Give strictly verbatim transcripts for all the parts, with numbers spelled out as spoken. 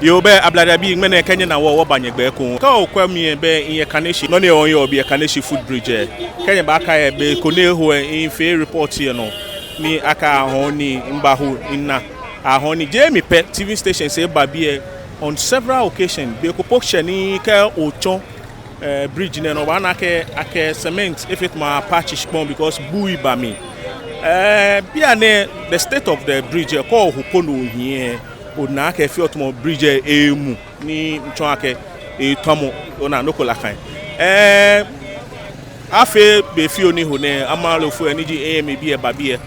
Yoo, bɛ abladabii, ŋmɛnɛ kɛ nyɛna wɔ, wɔba nyɛgbɛ ekoŋŋ. Kɛ okwɛ mi lɛ, bɛ miyɛ Kaneshie. Nɔ ni hewɔ miyɔɔ biɛ, Kaneshie footbridge lɛ. Kɛ nyɛbaakɛɛ lɛ, be ko ni eho lɛ, mifee report yɛ nɔ ni akɛ ahɔɔ nii, mibaho mina ahɔɔ nii. Jeee mi pɛ, T V stations eba biɛ on several occasions. Be ko po shɛ ni kɛ otsɔ eh, bridge nɛɛ nɔ, obaana akɛ, akɛ cement efee tamɔ apatch shikpɔŋ because bui ba mli. Eh, bianɛ, the state of the bridge lɛ, kɛ oho po ni ohiɛ lɛ, onaa akɛ efeɔ tamɔ bridge lɛ emu, ni mitsɔɔ akɛ etamɔ, ona, nɔ ko nakai. Eh, afee be fioo ni ho nɛɛ, amralofoi lɛ ni ji A M A bii lɛ ba biɛ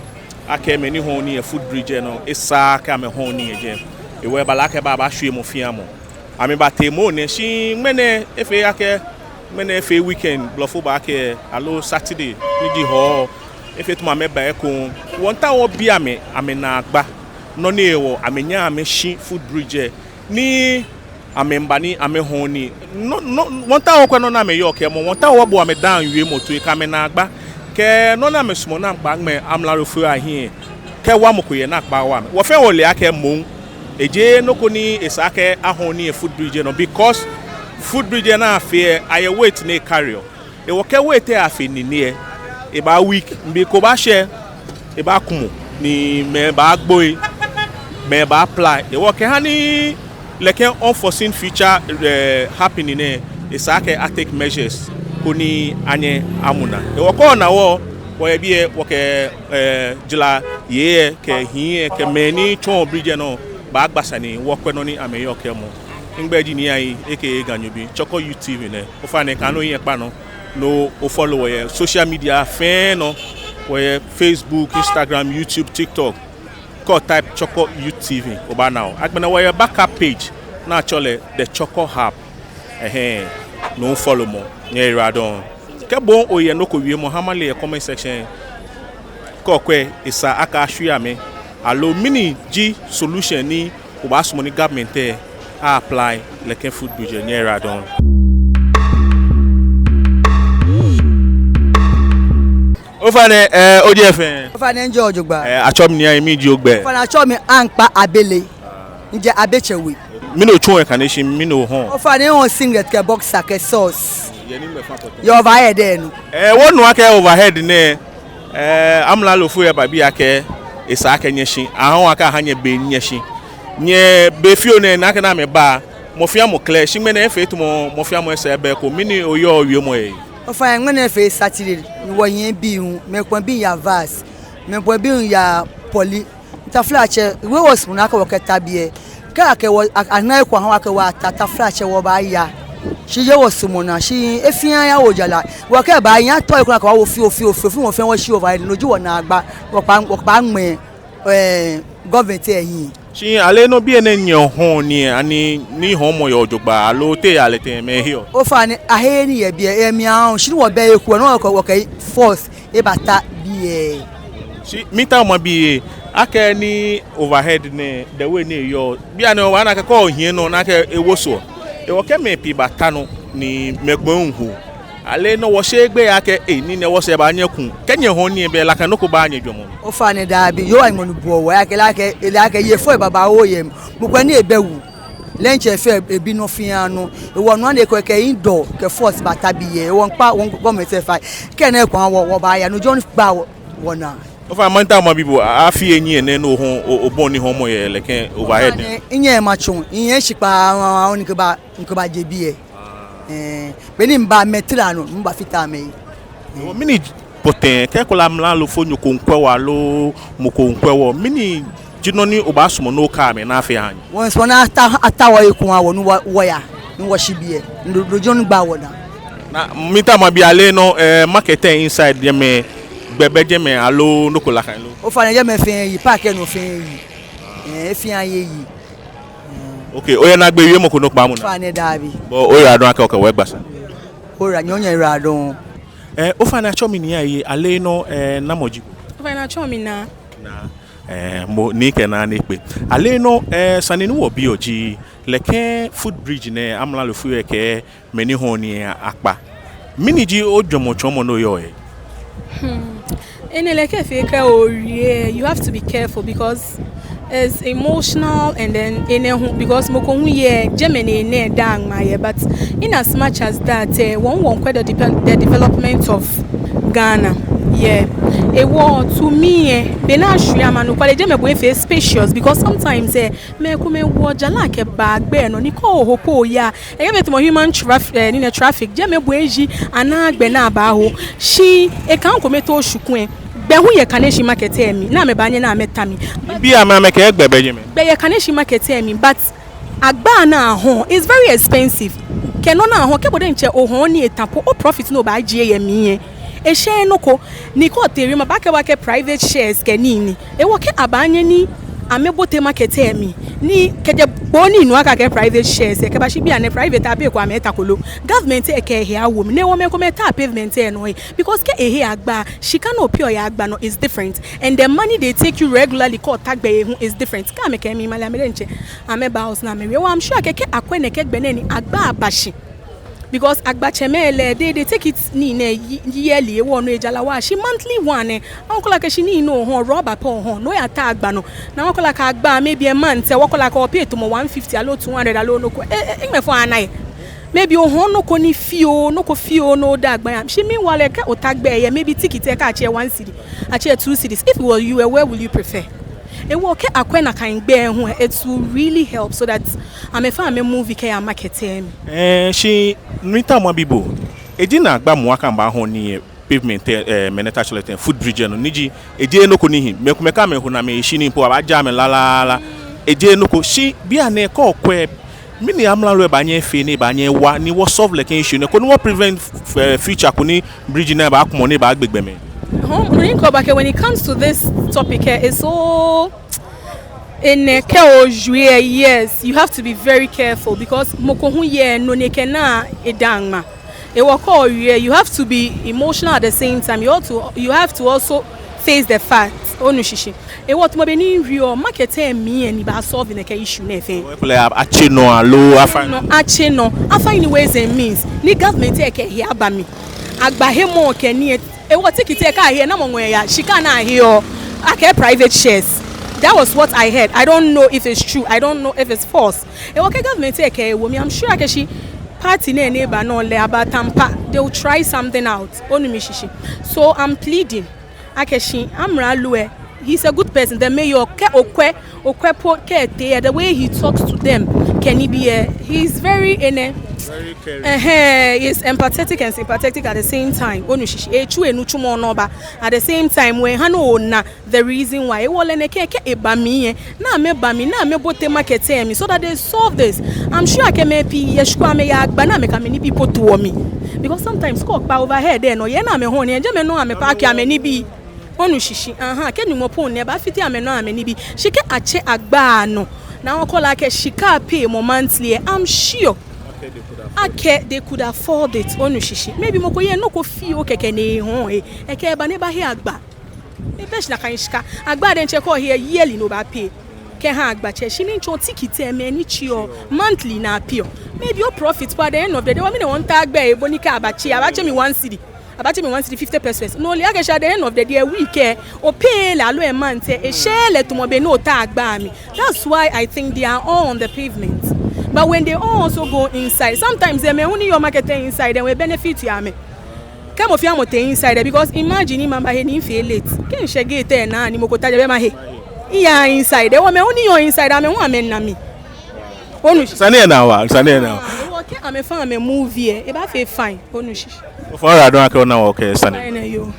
akɛ mɛi ni hɔɔ nii yɛ footbridge lɛ nɔ, esa akɛ amɛhɔɔ nii yɛ jɛi. Hewɔ ebala akɛ aba, abashwie mɔ fɛɛ mɔ. Amɛbatee mɔ nɛɛ, shi ŋmɛnɛ efee akɛ, ŋmɛnɛ efee weekend, blɔfo baakɛɛ, aloo Saturday, ni ji Hɔɔ, efee tamɔ amɛba ekoŋŋ. Wɔmiitao wɔbi amɛ, amɛnaagba, nɔ ni hewɔ amɛnyɛɛɛ amɛshi footbridge lɛ, ni amɛmiiba ni amɛhɔɔ nii. Nɔ, nɔ, wɔmiitao wɔkwɛ nɔ ni amɛyɔɔ kɛɛmɔ, wɔmiitao wɔbo amɛ daaŋ wiemɔ toi kɛ amɛnaagba, kɛ nɔ ni amɛsumɔɔ ni amɛkpa amɛ amralofoi ahiɛ, kɛ wa mɔ ko yɛ ni akpa wa amɛ. Wɔ fɛɛ wɔle akɛ moŋ, ejeee nɔ ko ni esa akɛ ahɔɔ nii yɛ footbridge lɛ nɔ, because footbridge lɛ ni afee lɛ, ayɛ weight ni ecarry-ɔ. Hewɔ kɛ weight lɛ afe nine lɛ, ebaa weak, be ko baashɛ, ebaakumɔ, ni mɛi baagboi, mɛi baapila. Hewɔ kɛha ni nɛkɛ unforeseen future, eh, happening nɛɛ, esa akɛ a take measures koni anyɛ amu naa. Hewɔ kɛ ona wɔ, wɔyɛ biɛ, wɔkɛ, eh, jarayelɔi lɛ kɛ hii lɛ kɛ mɛi ni tsɔɔ bridge lɛ nɔ baagba sane ni wɔkwɛ nɔ ni amɛyɔɔ kɛɛmɔ. Migbɛi ji Nii Ayi, aka Ganyobi, Chorkor Youth T V nɛ. Ofainɛ, kaaha ni ohiɛ kpa nɔ ni ofollow wɔ yɛ social media fɛɛ nɔ. Wɔyɛ Facebook, Instagram, YouTube, TikTok. Kɛ o type Chorkor Youth T V, obaana wɔ. Agbɛnɛ wɔyɛ backup page ni atsɛɔ lɛ The Chorkor Hub. Ɛhɛɛ, ni ofollow mɔ. Nyɛyiwaladɔŋŋ. Kɛ bo oyɛ nɔ ko wiemɔ, ha male yɛ comment section. Kɛ okwɛ, esa akɛ ashwie amɛ, aloo mɛni ji solution ni obaasumɔ ni government lɛ a-apply nɛkɛ footbridge lɛ? Nyɛyiwaladɔŋŋ. Ofainɛ, eh, ojɛ fɛɛ? Ofainɛ, mijɛ jogbaŋŋ. Eh, atsɛɔ mi Nii Ayi, mɛni ji ogbɛi? Ofainɛ, atsɛɔ mi Ankpa Abele. Mijɛ Abɛtsɛ We. Mɛni otsɔɔ yɛ Kaneshie, mɛni ohɔɔ? Ofainɛ, mihɔɔ singlet kɛ boxer kɛ socks. Yɛ overhead lɛ nɔ. Eh, wɔnu akɛ overhead nɛɛ, eh, amralofoi lɛ ba biɛ akɛ esa akɛ nyɛshi, ahɔɔ akɛ aha nyɛ be ni nyɛshi. Nyɛ be fioo nɛɛ, nakai ni amɛba, mɔ fɛɛ mɔ kɛlɛ, shi ŋmɛnɛ efee tamɔ mɔ fɛɛ mɔ esɛɛ bɛ ko, mɛni oyɔɔ owiemɔ yɛ he? Ofainɛ, ŋmɛnɛ efee Saturday, ni wɔyɛ bii hu, mɛi kpɔŋ bii yaa Vaz, mɛi kpɔŋ bii hu yaa Poly. Taflatsɛ, hewɔ wɔsumɔɔ ni akɛ wɔkɛta biɛ. Kɛ akɛ wɔ, a-, ana he ko aha wɔ akɛ wɔta, taflatsɛ, wɔbaaya. Shi jeee wɔsumɔɔ naa, shi he fɛɛ he awo jara. Wɔkɛba, hiɛ tɔ he ko ni akɛ wɔ awo fioo, fioo, fioo, fioo, mɔ fɛɛ mɔ shi overhead, no ji wɔnaagba, wɔkpa, wɔkpa ŋmɛ, eh, government lɛ hiɛ. Shi ale nɔ biɛ nɛɛ nyɛhɔɔ nii, ani nii hɔɔmɔ yɔɔ jogbaŋŋ, aloo te yaa lɛ tɛŋŋ mɛi heɔ? Ofainɛ, aheee nii yɛ biɛ, emli aahu, shi ni wɔbɛ he ko, no wɔkɛ, wɔkɛ force ebata biɛ. Shi miitao mabi akɛ ni overhead nɛɛ, the way ni eyɔɔ, bianɛ obaana akɛ kɛ ohiɛ nɔ ni akɛ ewoso. Hewɔ kɛ mɛi pii bata nɔ ni mɛi kpɔŋ hu, ale nɔ wɔsheee gbeyei akɛ, eh, nii nɛɛ wɔsɛɛ baanyɛ aku. Kɛ nyɛhɔɔ nii lɛ, belɛ nakai nɔ ko baaya nyɛjwɛŋmɔ mli? Ofainɛ, daabi, Yehowa Nyɔŋmɔ ni buɔ wɔ, ejaakɛ ele akɛ, ele akɛ yei fɔŋ babaoo yɛ mli. Mɔ ko ni ebɛ wu. Lɛ diɛŋtsɛ efee ebi nɔ fɛɛ nɔ. Hewɔ no hewɔ ni ekɛ, ekɛ indoor kɛ force bata biɛ. Hewɔ miikpa wɔ government lɛ fai. Kɛ enɛ eko aha wɔ, wɔbaaya, no ji nɔ ni kpaa wɔ, wɔnaa. Ofainɛ, miitao mabi bo, a-, afii enyiɛ nɛ ni ohɔɔ, o-, obɔi ni hɔɔmɔ yɛ nɛkɛ overhead nɛɛ? Minyɛŋ matsɔɔ, minyɛŋ shikpaa, a-, a-, a-, ni kɛba, ni kɛba je biɛ. Ɛɛ, be ni miba, mɛi tara nɔ, mibafata amɛyi. Hewɔ mɛni ji pɔtɛɛ, kɛ kulɛ amralofonyo ko miikwɛ wɔ aloo mɔ ko miikwɛ wɔ, mɛni ji nɔ ni obaasumɔ ni okɛɛ amɛ ni afee aha nyɛ? Wɔmiisumɔ ni ata, ata wɔhe ekoŋŋ aha wɔ ni wɔ, wɔya, ni wɔshi biɛ, no, no ji nɔ ni gbaa wɔnaa. Ni miitao mabi ale nɔ, eh, market lɛ inside jɛmɛ, gbɛ bɛ jɛmɛ aloo nɔ ko nakai lo? Ofainɛ, jɛmɛ fɛɛ eyi, park lɛ nɔ fɛɛ eyi. Eh, efɛɛ eyi. Ok, oyɛ naagbee wiemɔ ko ni okɛbaamɔ naa? Ofainɛ, daabi. Bo oyiwaladɔŋŋ akɛ okɛ wɔ egba sane. Oyiwala, nyɛ hu nyɛyiwaladɔŋŋ. Eh, ofainɛ, atsɛɔ mi Nii Ayi, ale nɔ, eh, namɔ ji bo? Ofainɛ, atsɛɔ mi Naa. Naa. Eh, mɔ ni kɛ Naa ni kpe. Ale nɔ, eh, sane ni wɔbiɔ ji, nɛkɛ footbridge nɛɛ, amralofoi lɛ kɛɛ mɛi ni hɔɔ nii lɛ akpa. Mɛni ji ojwɛŋmɔ tsɔɔmɔ ni oyɔɔ he? Hmm. Enɛ lɛ kɛ fee kɛ owie, you have to be careful because It's emotional and then enɛ hu, because mɔ ko hu yɛ jɛmɛ ni enɛ daa ŋmaa yɛ, but in as much as that, eh, wɔŋ wɔŋkwɛ the, depe- the development of Ghana. Yeah. Hewɔ to me, eh, be ni ashwie amɛ, anɔkwale jɛmɛ bo efee spacious, because sometimes, eh, mɛi komɛi woɔ jara kɛbaa gbɛ nɔ ni kɛ oho po oya, ekɛ be tamɔ human traf- eh, nii nɛɛ traffic, jɛmɛ bo eji anaaa gbɛ ni abaaho. Shi ekã kome too shikun, eh, gbɛ hu yɛ Kaneshie market lɛ mli ni amɛbaanyɛ ni amɛta mli. Bii amɛ amɛkɛɛ gbɛ bɛ jɛmɛ. Gbɛ yɛ Kaneshie market lɛ mli, but agba ni ahɔɔ is very expensive. Kɛ nɔ ni ahɔɔ, kɛ bo diɛŋtsɛ ohɔɔ ni eta po, o profit ni obaajie yɛ mli lɛ, eshɛɛɛ nɔ ko. Ni kɛ otee wiemɔ, abaakɛɛ bo akɛ private shares kɛ nii ni. Hewɔ kɛ abaanyɛ ni amɛbote market lɛ mli, ni kɛjɛ kpo ni inu akɛ akɛɛ private shares lɛ, kɛbashi bianɛ private apeeko amɛtako lo. Government lɛ kɛ ehe awo mli, ni hewɔ mɛi komɛi taa pavement lɛ nɔ lɛ, because kɛ ehe agba, shika ni opeeɔ yɛ agba nɔ is different, and the money they take you regularly kɛ ota gbɛ lɛ hu is different. Kɛ amɛkɛɛ mi male amɛ diɛŋtsɛ amɛba house ni amɛwie. Hewɔ I'm sure akɛ kɛ akwɛ nɛkɛ gbɛ nɛɛ ni agba aba shi, because agbatsɛmɛi lɛ, they, they take it nii nɛɛ ye- yearly, hewɔ no ejara wa. Shi monthly one lɛ, aŋkɔla kɛ shi nii ni ohɔɔ, rɔba pɛ ohɔɔ, ni oyata agba nɔ. Ni aŋkɔla kɛ agba maybe a month lɛ, wɔŋkɔla kɛ opay tamɔ one fifty aloo two hundred aloo nɔ ko. Eh, eh, eŋmɛ fɔ ana yɛ. Maybe ohɔɔ nɔ ko ni fioo, nɔ ko fioo ni oda agba lɛ. Shi meanwhile kɛ ota gbɛ lɛ, maybe ticket lɛ kɛ atsɛ one cedi, atsɛ two cedis. If it was you, eh, where will you prefer? Hewɔ kɛ akwɛ nakai gbɛ lɛ hu, it will really help so that amɛfɛɛ amɛ move kɛya market lɛ mli. Eh, shi nɔ ni mitaoɔ mabi bo, eji ni agba mɔ akɛ amɛbaahɔɔ nii yɛ pavement lɛ, eh, mɛni atsɛɔ lɛ tɛŋŋ, footbridge lɛ nɔ, ni ji, ejeee nɔ ko ni hi. Mɛi komɛi kɛ amɛhu ni amɛshi nii po, abaaja amɛ lalala. Ejeee nɔ ko. Shi bianɛ kɛ okwɛ, mɛni amralo lɛ baanyɛ efee ni ebaanyɛ ewa ni wɔ solve nɛkɛ issue nɛɛ, koni wɔ prevent, eh, future ko ni bridge nɛɛ baakumɔ ni ebaagbe gbɔmɛi. Hɔɔ, nɔ ni mikɛɔ bo akɛ when it comes to this topic, eh, it's so enɛ kɛ owie, yes, you have to be very careful because mɔ ko hu yɛ nɔ ni ekɛnaa edaaŋ ŋma. Hewɔ kɛ owie, you have to be emotional at the same time. You have to, you have to also face the fact. Onu shishi. Hewɔ tamɔ bɔ ni miwie lɛ, market lɛ mli lɛ ni baa solve nɛkɛ issue nɛɛ fɛɛ. Hewɔ ekolɛ a- atse nɔ aloo afa- Nɔ, atse nɔ. Afa in ways and means. Ni government lɛ kɛ ehe aba mli. Agba hemɔ kɛ nii lɛ. Hewɔ ticket lɛ kɛ ahe lɛ, namɔ ŋɔɔ eya, shika ni aheɔ, akɛɛ private shares. That was what I heard. I don't know if it's true. I don't know if it's false. Hewɔ kɛ government lɛ kɛ ewo mli, I'm sure akɛ shi party nɛɛ ni eba nɔ lɛ, aba tampa, they will try something out. Onu mi shishi. So I'm pleading akɛ shi amralo lɛ, he's a good person. The mayor, kɛ okwɛ, okwɛ po kɛ etee lɛ, the way he talks to them, kɛ nibii lɛ, he's very enɛ. Very caring. Ɛhɛɛ, he's empathetic and sympathetic at the same time. Onu shishi. Etsu enitsumɔ nɔ ba. At the same time, wɔ eha ni ona the reason why. Hewɔ lɛ nɛkɛ kɛ eba mli lɛ, ni amɛba mli, ni amɛbote market lɛ mli, so that they solve this. I'm sure akɛ mɛi pii yɛ shikpɔŋ amɛyaa agba ni amɛkɛ amɛnibii po toɔ mli. Because sometimes kɛ okpa overhead lɛ nɔ, he ni amɛhɔɔ nii lɛ, jɛmɛ nɔŋŋ amɛ park amɛnibii. Onu shishi. Aha, kɛ Nyɔŋmɔ po nɛɛ, ebaafite amɛnɔ amɛnibii. Shi kɛ atsɛ agba nɔ, ni aŋkɔla kɛ shika pay mɔ monthly lɛ, I'm sure akɛ they could afford it. Onu shishi. Maybe mɔ ko yɛ nɔ ko fioo kɛkɛ ni ehɔɔ lɛ, ekɛba ni ebahe agba. Ebɛ shi nakai shika. Agba diɛŋtsɛ kɛ ohe lɛ, yearly ni obaapay kɛha agbatsɛ. Shi miitsɔɔ ticket lɛ, mɛi ni tseɔ monthly ni apayɔ. Maybe o profit po at the end of the day. Hewɔ mi nɛɛ wɔŋtao gbɛ lɛ, bɔ ni kɛ abatse, abatsɛ mi one cedi. Abatsɛ mi one cedi, fifty pesewas. No hewɔ lɛ akɛ shi at the end of the day, week lɛ, opay lɛ aloo a month lɛ, eshɛɛɛ lɛ tamɔ bɔ ni ota agba mli. That's why I think they are all on the pavement. But when they all also go inside, sometimes, eh, mɛi hu ni yɔɔ market lɛ inside lɛ, ebenefit-ɔ amɛ. Kɛ mɔ fɛɛ mɔ tee inside lɛ, because imagine ni mabahe ni mifee late. Kɛ mishɛ gate lɛ naa ni mɔ ko ta jɛmɛ, mahe. Miyaaa inside lɛ. Hewɔ mɛi hu ni yɔɔ inside lɛ, amɛ hu amɛna mi. Onu shishi. Sane lɛ naa wa, sane lɛ naa wa. Hewɔ kɛ amɛfɛɛ amɛ move lɛ, ebaafee fine. Onu shishi. Ofainɛ, oyiwaladɔŋŋ akɛ ona wɔ kɛ sane. Fine, yoo.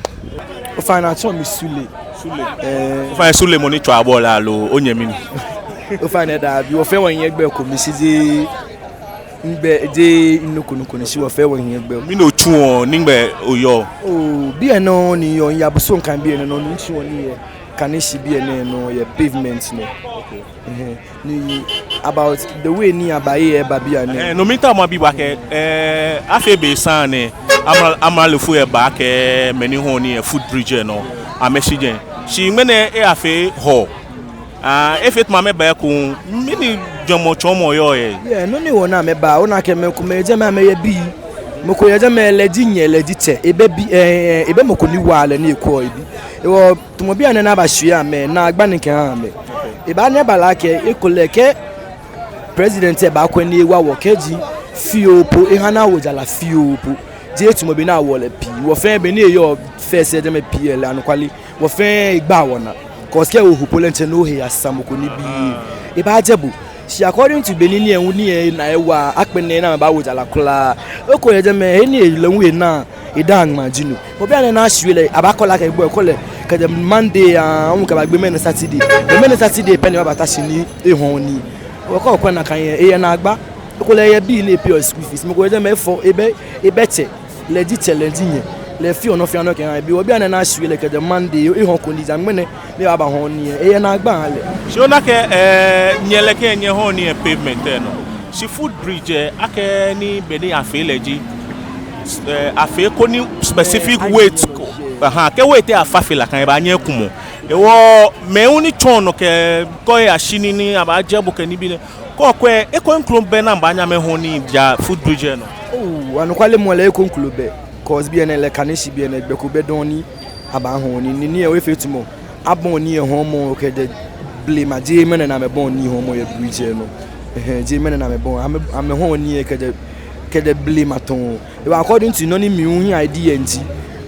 Ofainɛ, atsɛɔ mi Sule. Sule. Eh. Ofainɛ, Sule mɔ ni tswaa bɔɔlu lɛ aloo onyɛmi ni? Ofainɛ, daabi, wɔfɛɛ wɔhiɛ gbɛ ko, mishi jeee nɛgbɛ, jeee nɔ ko nɔ ko ni, shi wɔfɛɛ wɔhiɛ gbɛ ko. Mɛni otsuɔ, nɛgbɛ oyɔɔ? Oh, biɛ nɔŋŋ ni miyɔɔ, miya Bosokan biɛ nɔŋŋ ni mitsuɔ nii yɛ Kaneshie biɛ nɛɛ nɔŋŋ yɛ pavement nɔ. Okay. Ɛhɛɛ. Ni about the way ni abaye eba biɛ nɛɛ. Eh, nɔ ni mitaoɔ mabi bo akɛ, eh, afee be saŋŋ nɛɛ, amra-, amralofoi lɛ ba akɛ mɛi ni hɔɔ nii yɛ footbridge lɛ nɔ, amɛshi jɛi. Shi ŋmɛnɛ eyafee hɔ. Ah, efee tamɔ amɛba ekoŋŋ, mɛni jwɛŋmɔ tsɔɔmɔ yɔɔ he? Yeah, nɔ ni hewɔ ni amɛba, ona akɛ mɛi komɛi yɛ jɛmɛ amɛyɛ bii. Mɔ ko yɛ jɛmɛ lɛ ji nyɛ, lɛ ji tsɛ. Ebɛ bi, eh, eh, ebɛ mɔ ko ni waa lɛ ni ekwɛɔ ebii. Hewɔ tamɔ bianɛ ni abashwie amɛ, naagba ni kɛha amɛ. Ebaanyɛ eba lɛ akɛ ekolɛ kɛ president lɛ baakwɛ ni ewa wɔ kɛji fioo po, eha ni awo jara fioo po. Jeee tamɔ bɔ ni awoɔ lɛ pii. Wɔ fɛɛ bɔ ni eyɔɔ fɛɛ sɛɛ jɛmɛ pii lɛ, anɔkwale, wɔ fɛɛ egbaa wɔnaa. Cause kɛ oho po lɛ, ntsɛ ni ohe asa mɔ ko nibii. Ebaajɛ bo. Shi according to bɔ ni nii lɛ hu nii lɛ naa ewa, akpɛnɛ ni amɛbaawo jara kwraa. Eko yɛ jɛmɛ, he ni ele hu ena, eda ŋmaa ji no. Obi anɛ na shi wele, abaakɔ lɛ akɛ bo ekolɛ kɛjɛ Monday aahu kɛbagbe ŋmɛnɛ Saturday. Ŋmɛnɛ Saturday pɛ ni ebaabata shi ni ehɔɔ nii. Okɔ okwɛ nakai lɛ, eyɛ naagba. Ekolɛ eyɛ bii ni epayɔ school fees. Mɔ ko yɛ jɛmɛ efɔ, ebɛ, ebɛ tsɛ. Lɛ ji tsɛ, lɛ ji nyɛ. Lɛ efeɔ nɔ fɛɛ nɔ kɛha ebii. Obi anɛ na shi wele kɛjɛ Monday, ehɔɔko nii ja ŋmɛnɛ ni ebaabahɔɔ nii lɛ, eyɛ naagba eha lɛ. Shi ona akɛ, eh, nyɛ lɛ kɛ nyɛhɔɔ nii lɛ pavement lɛ nɔ. Shi footbridge lɛ, akɛni bɔ ni afee lɛ ji, eh, afee koni specific weight ko. Aha, kɛ weight lɛ afa fe lɛ, akɛ ebaanyɛ ekumɔ. Hewɔ mɛi hu ni tsɔɔ nɔ kɛ kɔ ya shi ni ni abaajɛ bo kɛ nibii nɛɛ. Kɛ okwɛ, ekoŋŋ kroko bɛ ni amɛbaanyɛ amɛhɔɔ nii ja footbridge lɛ nɔ. Oh, anɔkwale mɔ lɛ ekoŋŋ kroko bɛ. Cause biɛ nɛɛ lɛ kane shi biɛ nɛɛ gbɛ ko bɛ dɔŋŋ ni abaahɔɔ nii, nii lɛ hu efee tamɔ abɔi nii lɛ hɔɔmɔ kɛjɛ blema, jeee ŋmɛnɛ ni amɛbɔi nii hɔɔmɔ yɛ bridge lɛ nɔ. Ɛhɛɛ, jeee ŋmɛnɛ ni amɛbɔi, amɛ, amɛhɔɔ nii lɛ kɛjɛ, kɛjɛ blema tɔŋŋ. Hewɔ according to nɔ ni mi hu mihiɛ idea ji,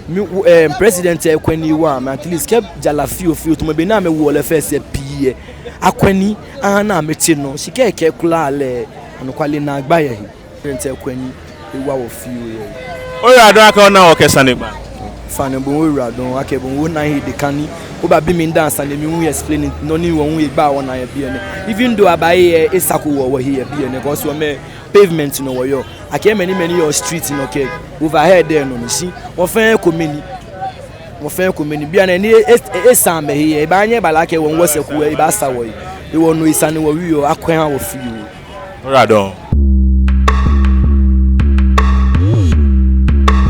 mi, eh, president lɛ ekwɛ ni ewa amɛ at least kɛ jara fioo fioo tamɔ bɔ ni amɛwoɔ lɛ fɛɛ sɛɛ pii lɛ, akwɛ ni aha ni amɛtse nɔ, shi kɛ ekɛɛ kwraa lɛ, anɔkwale naagba yɛ he. President lɛ ekwɛ ni ewa wɔ fioo yɛ he. Oyiwaladɔŋŋ akɛ ona wɔ kɛ sane gba. Fine, bo hu oyiwaladɔŋŋ akɛ bo hu ona he dekã ni obabi mi dani sane ni mi hu mi explain nɔ ni wɔ hu egbaa wɔnaa yɛ biɛ nɛɛ. Even though abaye lɛ, esako wɔ wɔhe yɛ biɛ nɛɛ, cause wɔmɛ pavement nɔ wɔyɔɔ. Akɛ mɛni mɛni yɔɔ street nɔ kɛ overhead lɛ nɔ ni shi. Wɔ fɛɛ ekome ni. Wɔ fɛɛ ekome ni. Bianɛ ni e, e, e, esa amɛhe lɛ, ebaanyɛ eba lɛ akɛ wɔ hu wɔsɛɛ ko lɛ, ebaasa wɔhe. Hewɔ no esani wɔwieɔ, akwɛ aha wɔ fioo. Oyiwaladɔŋŋ.